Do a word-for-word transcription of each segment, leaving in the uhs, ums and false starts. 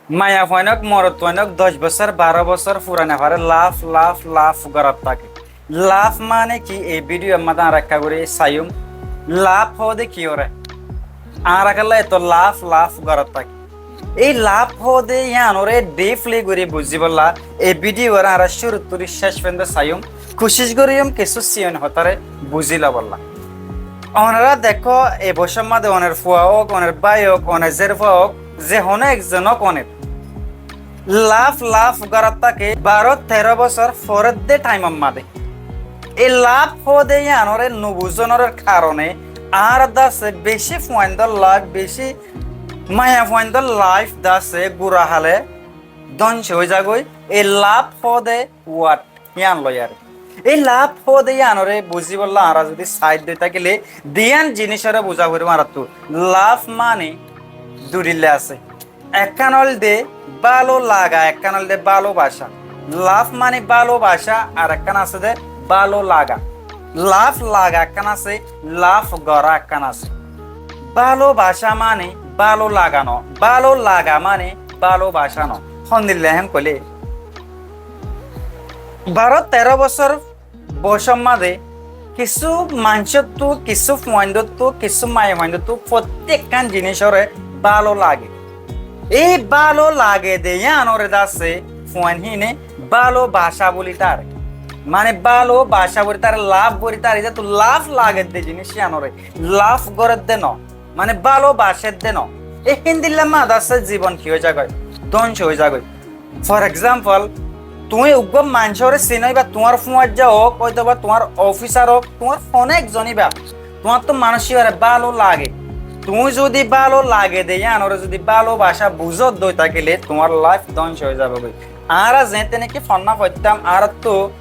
Maiyafuain ók, morotfuain ók, doc bosór, baró bosór furana fare laf, laf, laf gorát táke. Laf mane ki? Ei bídiyor máze añára ekká gorí saiyum. Laf hoóde kiyóre? Añára kiyólla eto laf, laf gorát táki? Ei laf hoóde yíanoré deeply gorí buzíbolla ei bídiyoré añára cúruttu céc foijjonto saiyum. Kucíc goríyum kessú siyon hotáre buzí lobolla. Onorá dekó, e bosór máze onor fua ók, onor bái ók, onor zérfua ók, ze honó ekzon ók, onor laf, laf gorát táke baró teró bosór foredde thaimor máze. Ei laf hoóde yíanoré nobuzónor karone añára dase bicí fuaindór laif, bicí maiyafuaindór laif dase gura hale dónco ói zagói. Ei laf hoóde word yían loiyaré. Ei laf hoóde yíanoré buzíbolla añára zudi said dói tákile diyán jinícoré buzá foribó añáráttu. Laf mane dui dilla asé. Ekkán óilde bálo laga, ekkán óilde bálo bacá. Laf mane bálo bacá, ar ekkán asé de bálo laga. Laf laga ekkán asé, laf gorá ekkán asé. Bálo bacá mane bálo laga no, bálo laga mane bálo bacá no. Hondilla hén hoilé, baró teró bosór boicór máze kissú maincóttu, kissú fuaindóttu, kissú maiyafuaindóttu fottí ekkán jinícoré bálo lage. Ei bálo lage de yíanoré dase fuain híne bálo bacá bóli taré. Mane bálo bacá bóli taré, laf bóli taré, zeéttu laf lage de jiníc yíanoré, laf goré de no. Mane bálo bacé de no. Ei híndilla máze dase zibon ki ói zagói? Dónco ói zagói. For example, tuñí uggúa maincóre sinó, íba tuáñr fuaijja ók, óitoba tuáñr ofisar ók, tuáñr honó ekzon íba, tuáñrttu manúic íbaré bálo lage. Tuñí zudi bálo lage de yíanoré zudi bálo bacá buzó dói tákile tuáñr laif dónco ói zabogói. Añára zeéñtte niki fonná foittám, añáráttu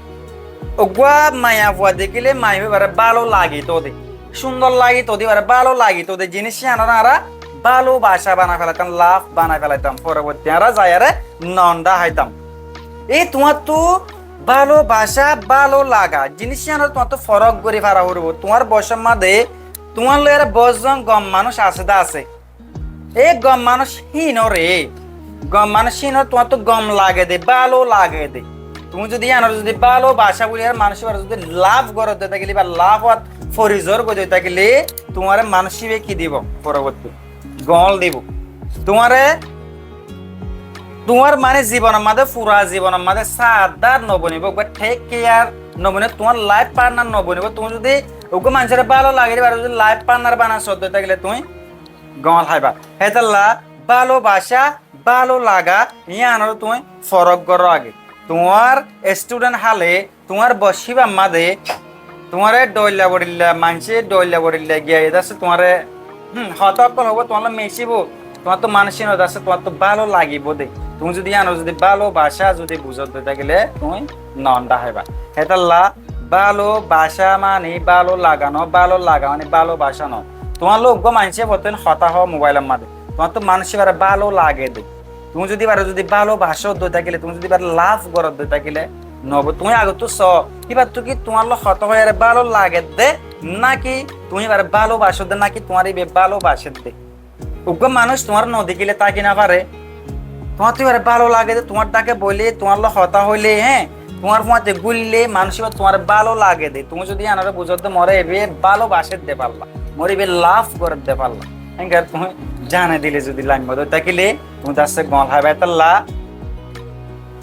uggúa maiyafua dekíle maiyafua íbaré bálo lagitó de, cúndor lagitó de, íbaré bálo lagitó de, jiníc yíanoré añára bálo bacá banai felaitám, laf banai felaitám, foroborti añára zaiyaré non dahaitam. Ei tuáñrttu bálo bacá, bálo laga, jiníc yíanoré tuáñrttu forók gorí fara foribó. Tuáñr boicór máze tuáñr loi aró boóut zon gom manúic asé de asé. Ei gom manúic híinoré, gom manúic híinoré tuáñrttu gom lage de, bálo lage de. Tuñí zudi yíanoré zudi bálo bacá bóli aró manúic íbaré zudi laf goró dói tákile, íba laf ot forizor goi dói tákile, tuáñre manúic íba ki dibó? Foroborti goól dibó. Tuáñre, tuáñr mane zibonor máze, fura zibonor máze saadar no bonibó, uggúa take care no bonibó, tuáñr life partner no bonibó. Tuñí zudi uggúa maincóre bálo lage de íbaré zudi life partner banai sodde tákile tuñí goól háiba. Hétolla bálo bacá, bálo laga, yíanoré tuñí forók goró age. Tuáñr student hále, tuáñr boc íbar máze, tuáñre dhoilla bodhilla maincé, dhoilla bodhilla giyai dase tuáñre, hum, hotá ókkol hoibó, tuáñr loi micíbo, tuáñrttu manúic ín dase tuáñrttu bálo lagibó de. Tuñí zudi yíanoré zudi bálo bacá zudi buzó dói tákile tuñí non dahaiba. Hétolla bálo bacá mane bálo laga no, bálo laga mane bálo bacá no. Tuáñr loi uggúa maincé fottín hotá hoó mobailor máze, tuáñrttu manúic íbaré bálo lage de. Tuñí zudi íbaré zudi bálo bacó dói tákile, tuñí zudi íbaré laf goró dói tákile, no óibo. Tuñí agottú soó, íbattu ki tuáñr loi hotá hoiyaré bálo lage de, náki tuñí íbaré bálo bacó de, náki tuáñre íba bálo bacé de. Uggúa manúic tuáñre no dekíle táki no fare. Tuáñrttu íbaré bálo lage de, tuáñr dháke boile, tuáñr loi hotá hoile, hé, tuáñr fúañti gúille, manúic íba tuáñre bálo lage de. Tuñí zudi yíanoré buzó de, more íba bálo bacé de falla, more íba laf goré de falla. Héngori tuñí zane dile zudi laimmo dói tákile, tuñí dase goól háiba. Hétolla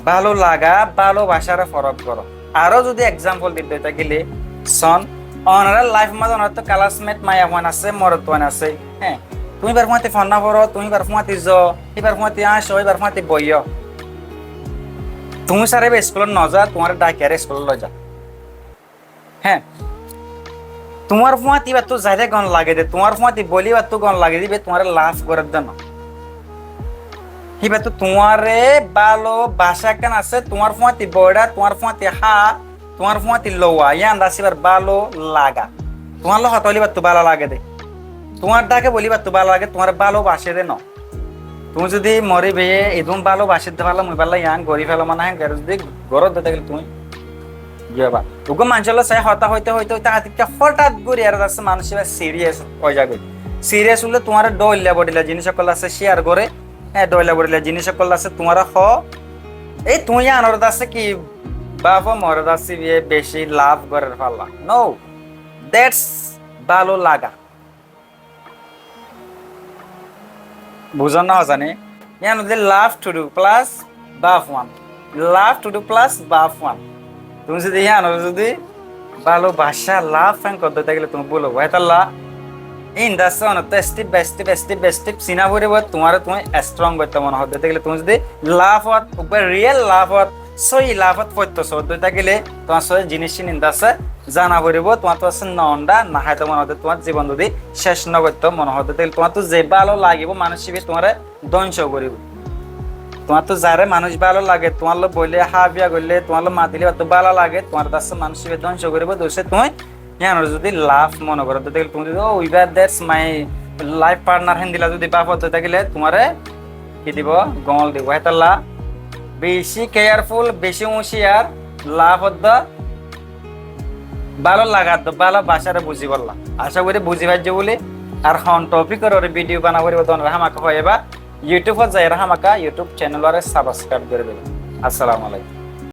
bálo laga, bálo bacáre forók goró. Aró zudi example di dói tákile, soón, onorár life máze onoráttu classmate maiyafuain asé, morotfuain asé, hé, tuñí íbar fúañti fonná foró, tuñí íbar fúañti zoó, íbar fúañti añcó, íbar fúañti boiyó. Tuñí sára íba iskulot no za, tuáñre dhákiyaré iskulot loi za. Hé, tuáñr fúañti íbattu zaite goól lage de, tuáñr fúañti boile íbattu goól lage de, íba tuáñre laf goré de no. Íbattu tuáñre bálo bacá ekkán asé, tuáñr fúañti boidha, tuáñr fúañti há, tuáñr fúañti louwa, yían dase íbar bálo laga. Tuáñr loi hotá hoile íbattu bálo lage de. Tuáñr dháke boile íbattu bálo lage, tuáñre bálo bacé de no. Tuñí zudi more íbaye edún bálo bacé de falla, mui íballa yían gorí feló mane, héngori zudi goró dói tákile tuñí giyóba. Uggúa maincór loi sai hotá hoite hoite hoite hátikka hotát gorí aró dase manúic íba serious ói zagói. Serious óile tuáñre dhoilla bodhilla jiníc ókkol asé share goré, Hé, dhoilla boilla jinis ókkol asé, tuáñra hoó, ei tuñí yíanor dase ki báfo, more dase biye beci love gorer falla. No, that's bála laga. Buzón na zani? Yían óilde love to do plus báfuan. Love to do plus báfuan. Tuñí zodi yíanor zodi bálobacá love fán goddé tákile tuñí búl óibo. Hétolla in dase onottú step by step, step by step siná foribó, tuáñre tuñí strong goittó mone hoddé tákile tuñí zodi love ot, uggwá real love ot, sóiyi love ot foittó soddé tákile tuáñr sóiyi jinis in dase zana foribó, tuáñr tuáñr se nonda naháito mone hoddé, tuáñr zibon zodi céc nogoittó mone hoddé tákile tuáñrtú ze bála lagibó manúic íba tuáñre dóngco goríbo. Tuáñrtú zaré manúic bála lage, tuáñr loi boile háfiya goille, tuáñr loi matile báttu bála lage, tuáñr dase manúic íba dóngco goríbo, duse tuñí yíanor zodi love mone goródde tákile tuñí zodi, "Oh, íba, that's my life partner," héndilla zodi báfodde tákile tuáñre ki dibo? Góñl dibo. Hétolla beci careful, beci úñciyar love odde bála lagadde, bálobacáre buzibólla. Acá gorí buzi faijjó buli. Ar hon topic or uore video bana foribó de onora hámaka hoiba. YouTube ot zaiyóre hámaka YouTube channel ore subscribe gorí dibo. Assalamu alaikum.